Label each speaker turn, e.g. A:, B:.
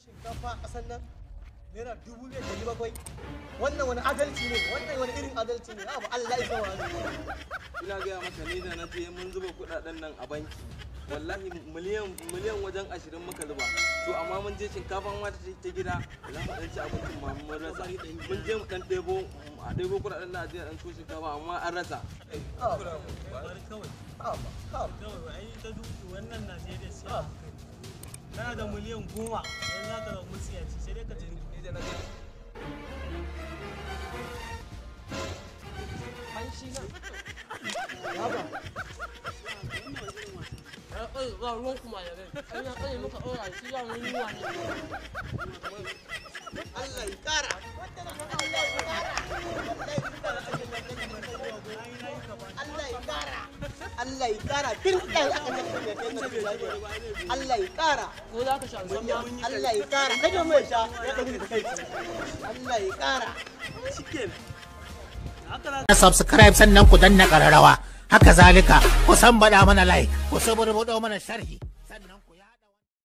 A: Shinkafa a ƙasar nan naira 5700. Wannan wani adalci ne? Wannan wani irin adalci ne? Abu Allah ya zama.
B: Ina gaya maka, ni da na je mun zuba kudaden nan a banki, wallahi miliyan wajen 20 muka zuba. To amma mun je shinkafa ma ta gida za mu dan ci abincin ma mun rasa. Mun je mu dan ɗebo, a ɗebo kudaden nan a je a dan ci shinkafa, amma an rasa.
C: Bari kawai. Kawai ai ta duki wannan Najeriya sai a hankali. Kana da miliyan 10 yanzu za ka zama mutsiyaci, sai dai ka ci.
B: Ni da na je
D: Ya kai ba ruwan kuma da rai. Ai ya kai muka ɗora shi ya wani yunwa ne.
A: Allah ya kara. Allah ya kara. Allah ya kara. Allah ya kara. Tun ɗan aka Allah ya kara.
D: Ko za ka sha zama.
A: Allah ya kara. Kaje mai sha ya ɗauki da kai. Allah ya kara.
C: Haka za
E: Subscribe, sannan ku danna ƙararrawa. Haka zalika ku san baɗa mana like, ku saburbuɗo mana sharhi.